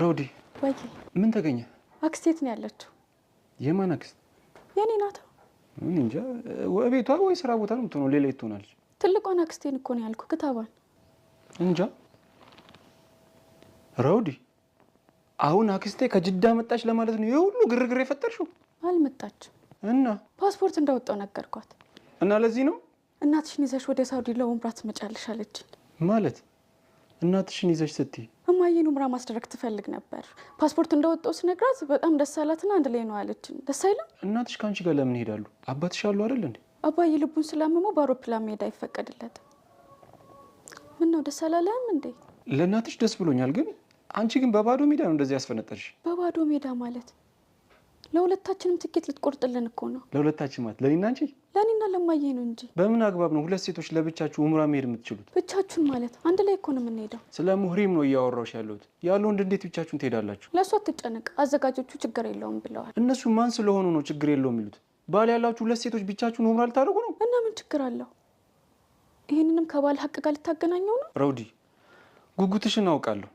ረውዲ። ወይ። ምን ተገኘ? አክስቴ የት ነው ያለችው? የማን አክስት? የኔ ናታ። እኔ እንጃ። ቤቷ ወይ ስራ ቦታ ነው የምትሆነው። ሌላ የት ትሆናለች? ትልቋን አክስቴን እኮ ነው ያልኩ፣ ክታቧን። እንጃ። ረውዲ፣ አሁን አክስቴ ከጅዳ መጣች ለማለት ነው ይህ ሁሉ ግርግር የፈጠርሽው? አልመጣችም። እና? ፓስፖርት እንዳወጣው ነገርኳት። እና ለዚህ ነው? እናትሽን ይዘሽ ወደ ሳውዲ ለኡምራ ትመጫለሽ አለችኝ። ማለት እናትሽን ይዘሽ ስትይ? እማዬን ኡምራ ማስደረግ ትፈልግ ነበር። ፓስፖርት እንዳወጣው ስነግራት በጣም ደስ አላትና አንድ ላይ ነው አለችኝ። ደስ አይልም? እናትሽ ከአንቺ ጋር ለምን ይሄዳሉ? አባትሽ አሉ አይደል እንዴ? አባዬ ልቡን ስላመመው በአውሮፕላን መሄድ አይፈቀድለትም። ምን ነው፣ ደስ አላለህም እንዴ? ለእናትሽ ደስ ብሎኛል፣ ግን አንቺ ግን በባዶ ሜዳ ነው እንደዚህ ያስፈነጠርሽ። በባዶ ሜዳ ማለት ለሁለታችንም ትኬት ልትቆርጥልን እኮ ነው። ለሁለታችን ማለት ለእኔና አንቺ? ለእኔና ለማዬ ነው እንጂ። በምን አግባብ ነው ሁለት ሴቶች ለብቻችሁ ኡምራ መሄድ የምትችሉት? ብቻችሁን ማለት አንድ ላይ እኮ ነው የምንሄደው። ስለ ሙህሪም ነው እያወራሁሽ ያለሁት። ያለ ወንድ እንዴት ብቻችሁን ትሄዳላችሁ? ለእሱ አትጨነቅ፣ አዘጋጆቹ ችግር የለውም ብለዋል። እነሱ ማን ስለሆኑ ነው ችግር የለውም የሚሉት? ባል ያላችሁ ሁለት ሴቶች ብቻችሁን ኡምራ ልታደርጉ ነው? እና ምን ችግር አለው? ይህንንም ከባል ሀቅ ጋር ልታገናኘው ነው? ረውዲ፣ ጉጉትሽን አውቃለሁ፣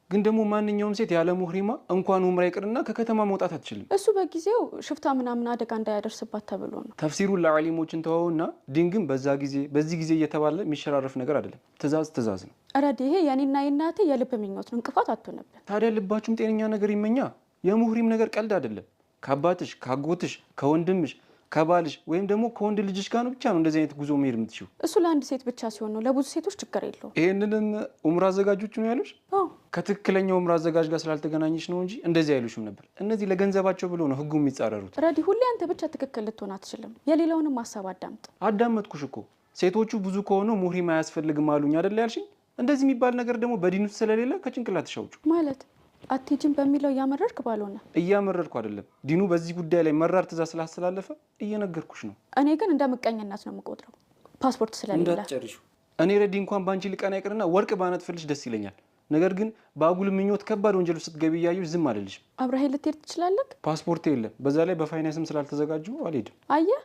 ግን ደግሞ ማንኛውም ሴት ያለ ሙህሪማ እንኳን ኡምራ ይቅርና ከከተማ መውጣት አትችልም። እሱ በጊዜው ሽፍታ ምናምን አደጋ እንዳያደርስባት ተብሎ ነው። ተፍሲሩን ለዓሊሞችን ተወውና ዲን ግን በዛ ጊዜ በዚህ ጊዜ እየተባለ የሚሸራረፍ ነገር አይደለም። ትእዛዝ ትእዛዝ ነው። ረዲ፣ ይሄ የኔና የእናቴ የልብ ምኞት ነው። እንቅፋት አትሆንብን። ታዲያ ልባችሁም ጤነኛ ነገር ይመኛ። የሙህሪም ነገር ቀልድ አይደለም። ከአባትሽ፣ ከአጎትሽ፣ ከወንድምሽ፣ ከባልሽ ወይም ደግሞ ከወንድ ልጅሽ ጋር ነው ብቻ ነው እንደዚህ አይነት ጉዞ መሄድ የምትችይው። እሱ ለአንድ ሴት ብቻ ሲሆን ነው፣ ለብዙ ሴቶች ችግር የለውም። ይህንንም ኡምራ አዘጋጆቹ ነው ያሉሽ? አዎ። ከትክክለኛው ኡምራ አዘጋጅ ጋር ስላልተገናኘሽ ነው እንጂ እንደዚህ አይሉሽም ነበር። እነዚህ ለገንዘባቸው ብሎ ነው ህጉ የሚጻረሩት። ረዲ፣ ሁሌ አንተ ብቻ ትክክል ልትሆን አትችልም። የሌላውንም ሀሳብ አዳምጥ። አዳመጥኩሽ እኮ። ሴቶቹ ብዙ ከሆኑ ሙህሪም አያስፈልግም አሉኝ አይደል ያልሽኝ? እንደዚህ የሚባል ነገር ደግሞ በዲን ውስጥ ስለሌለ ከጭንቅላትሽ አውጪው። ማለት አትሄጂም በሚለው እያመረርክ ባልሆነ። እያመረርኩ አይደለም። ዲኑ በዚህ ጉዳይ ላይ መራር ትእዛዝ ስላስተላለፈ እየነገርኩሽ ነው። እኔ ግን እንደ ምቀኝነት ነው የምቆጥረው ፓስፖርት ስለሌለ። እንዳትጨርሹ። እኔ ረዲ እንኳን በአንቺ ልቀና ይቅርና ወርቅ ባነጥፍልሽ ደስ ይለኛል። ነገር ግን በአጉል ምኞት ከባድ ወንጀል ውስጥ ስትገቢ እያየሁሽ ዝም አልልሽም። አብረኸኝ ልትሄድ ትችላለህ? ፓስፖርት የለም። በዛ ላይ በፋይናንስም ስላልተዘጋጁ አልሄድም። አየህ፣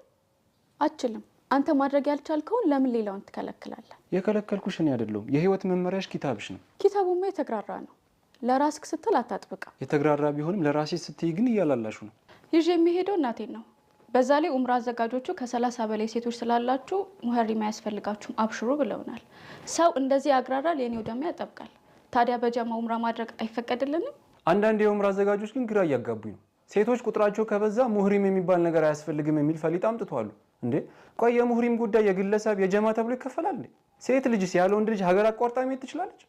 አችልም። አንተ ማድረግ ያልቻልከውን ለምን ሌላውን ትከለክላለህ? የከለከልኩሽ እኔ አይደለሁም። የህይወት መመሪያሽ ኪታብሽ ነው። ኪታቡማ የተግራራ ነው። ለራስክ ስትል አታጥብቀው። የተግራራ ቢሆንም ለራሴ ስትይ ግን እያላላሹ ነው። ይዤ የሚሄደው እናቴን ነው። በዛ ላይ ኡምራ አዘጋጆቹ ከ30 በላይ ሴቶች ስላላችሁ ሙሀሪም አያስፈልጋችሁም አብሽሩ ብለውናል። ሰው እንደዚህ ያግራራል፣ የኔው ደግሞ ያጠብቃል። ታዲያ በጀማ ኡምራ ማድረግ አይፈቀድልንም? አንዳንድ የኡምራ አዘጋጆች ግን ግራ እያጋቡኝ ነው። ሴቶች ቁጥራቸው ከበዛ ሙህሪም የሚባል ነገር አያስፈልግም የሚል ፈሊጥ አምጥተዋሉ። እንዴ ቆይ፣ የሙህሪም ጉዳይ የግለሰብ የጀማ ተብሎ ይከፈላል እንዴ? ሴት ልጅስ ያለ ወንድ ልጅ ሀገር አቋርጣ መሄድ ትችላለች?